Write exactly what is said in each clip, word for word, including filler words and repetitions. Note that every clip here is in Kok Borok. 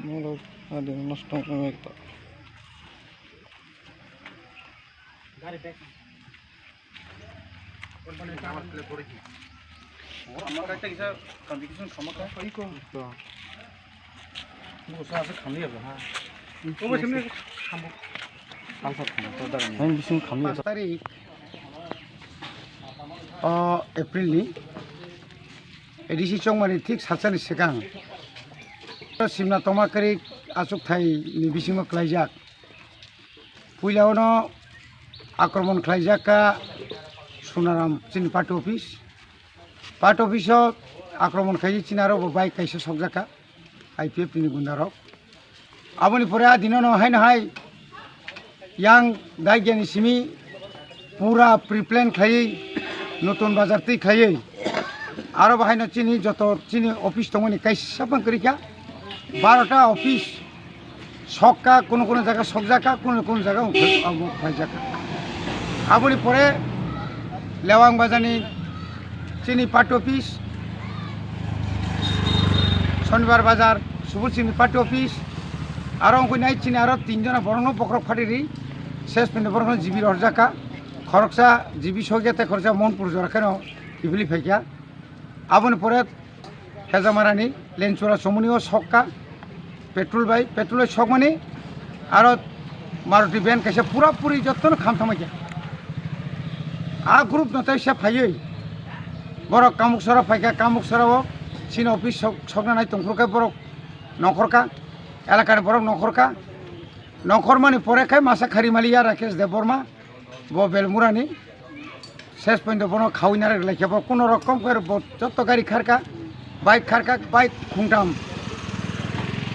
Molo adi nosto wngwi ta. Ang bising khamli. Paanch tarik, o April ni A D C chongmani thik salsani swkang Simna Tongma Karik achukthai ni bisingo klaijak. Puila ono akromon khlaijak kha Sunaram chini party office. Party office o akromon khlai chini aro bo bike kaisa sokjak kha I P F ni gunda rok. Aboni pore a dino no haino hai yang Daigani simi pura pre-plan khlaiwi Nutun Bazar twi khlaiwi aro bo haino chini joto chini office tongmani kaisa phang kwrwi kha. Barota office sokka, kuno kuno jaga sokjakha, kuno kuno jaga ungkha-, abo khlaijakha. Aboni pore Lewang Bazarni chini party office, Shonibar Bazar, Subul Singhni party office, aro wngkha nai chini aro tin jona borokno bokhorok phatiri, ses pini borokno G B rwjakha, khoroksa G B sokya tei khoroksa Monpur jora kheno kiphilwi phaikha. Aboni pore Hejamarani Lenchura Chomoni o sokka petrol bai, petrol bai sokmani aro Maruti van kaisa pura puri jotono kham thangma khe. A group no tei se phaiwi borok Kamuksora phaikha, Kamuksora o chini office sok-, sokna nai tongphuru khe borok nongkhorkha, elakani borok nongkhorkha. Nongkhormani pore khe masa khari maliya Rakesh Debbarma, bo Belmurani. Ses pointo bono khawi narwk lai khe bo kuno rokom khe bo joto gari kharkha, bike kharkha, bike khungtam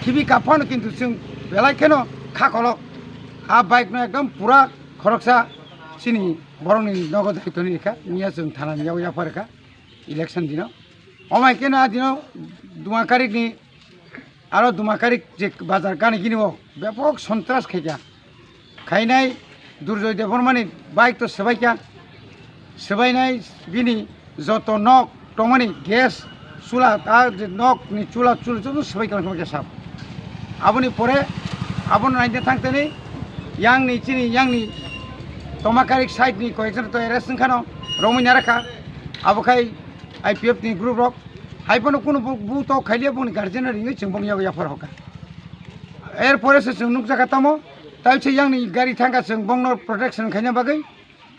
khibi kaphano, kintu chwng belai kheno kha kolok. A bike no ekdom pura khoroksa chini borokni nogo daitoni rikha, miya chwng thana ni yago yapha rikha election dino. Omai keno a dino Duma Karikni Aro Duma Karik je bazar gani gini o bepok sontras khaikha. Khainai Durjoy Debbarmani bike to swbaikha. Swbainai bini joto nok tongmani gas chula, ta je nok ni chula chula joto swbaikha, swbaikha sab. Aboni pore abono naina thangtani yangni chini yangni Toma Karik side ni koyekjon to arrest wngkhano romwi narakha. Abo khai I P F ni group rok. Hai phano kunu bu, bu to khailiya, boni guardian no ringwi chwng bong yago yaphar hoka. Er pore se chwng nukjakha tamo, tai se yangni gari thangkha, chwng bongno protection khaina bagwi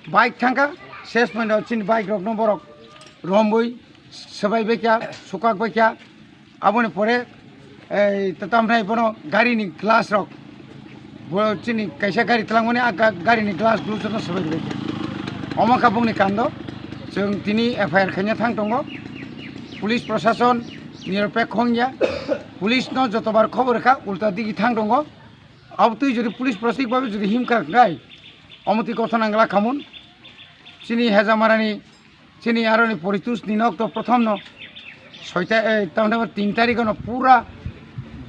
bike thangkha, ses point o chini bike rokno borok romwi swbai baikha, sukak baikha. Aboni pore ei, ta-, tamnai bono gari ni glass rok, bo chini kaisa gari twlangmani a ga-, gari ni glass glue joto swbai rwbaikha. Omo kha bongni kando, chwng tini F I R khaina thang tongo. Police prosason niropekho wngya. Police no jotobar khobor rwkha, ulta digi thang tongo. Abotwi jodi police prosik babe jodi himkha wngnai, omotwi kothon ang la khamun. Chini Hejamarani Chini aroni Poritus ni nok to prothom no soita, eh, tamni tin tarikh no pura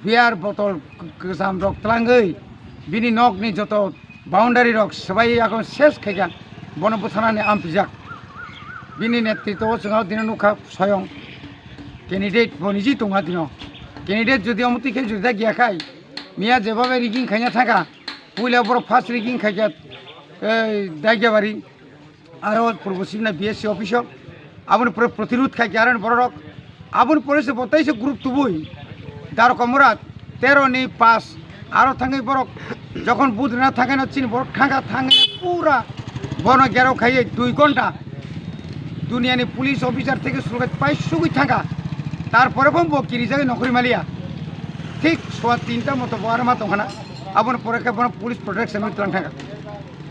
beer botol k-, kwcham rok twlangwi bini nok ni joto boundary rok swbai yakon ses khaikha, bono bwtharnani ampijak. Bini netritwo o chwng o dino nukha soyong candidate bo niji tongha dino. Candidate jodi omo twi khe jodi da giya khai, miya jeba bai rigging khaina thangkha, puila borok first rigging khaikha, eh, Daigabari. Aro purbo sibna B S C office o, aboni pore protirud khai khe aroni bororok, aboni pore se bo teisa group tubui Daroka Murad tero ni pass aro thangwi borok jokhon vote rwna thangkhe no chini borok thangkha, thangwi pura bono gherao khaiwi dui ghonta duniani police officer theke sulkai pai sugwi thangkha, tarpore bo bo kirijagwi nokhorwi maliya, thik sowa tinta moto bo aro ma tongkhana, aboni pore khe bono police protection wi twlang thangkha.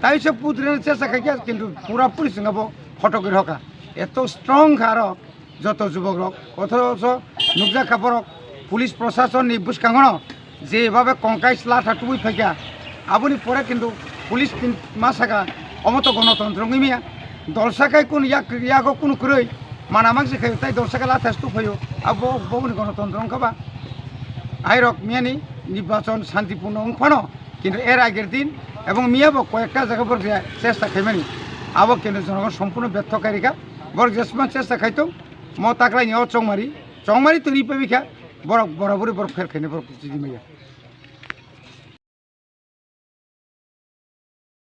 Taisa putrino chesa khaikha, kintu pura puri chwngabo photo gwi rokha. Eto strong kha aro joto jubok rok. Othocho nukjak kha borok police prosason ni bwskango no je babe kongkai chwla tha tubui phaikha. Aboni pore kintu police tin ma saka Omo to gonotontro wngwi maya. Dolsa khai kunu yak, yago kunu kwrwi. Mana mangsi khai tai dolsa khai lathas tu phaio. Abo, bo ni gonotontro wngkha ba. Airok miyani nirbachon santipurno wng phano. Kintu er ager din ebong miya bo koyekta jaga borok je chesta khaimani. Abo kintu jonogon sompurno betho khai rikha. Borok jesman chesta khai tong. Mo taklai ni o chongmari. Chongmari twi ri phaikha. Borok borabori borok pher khainai borok chidi maya.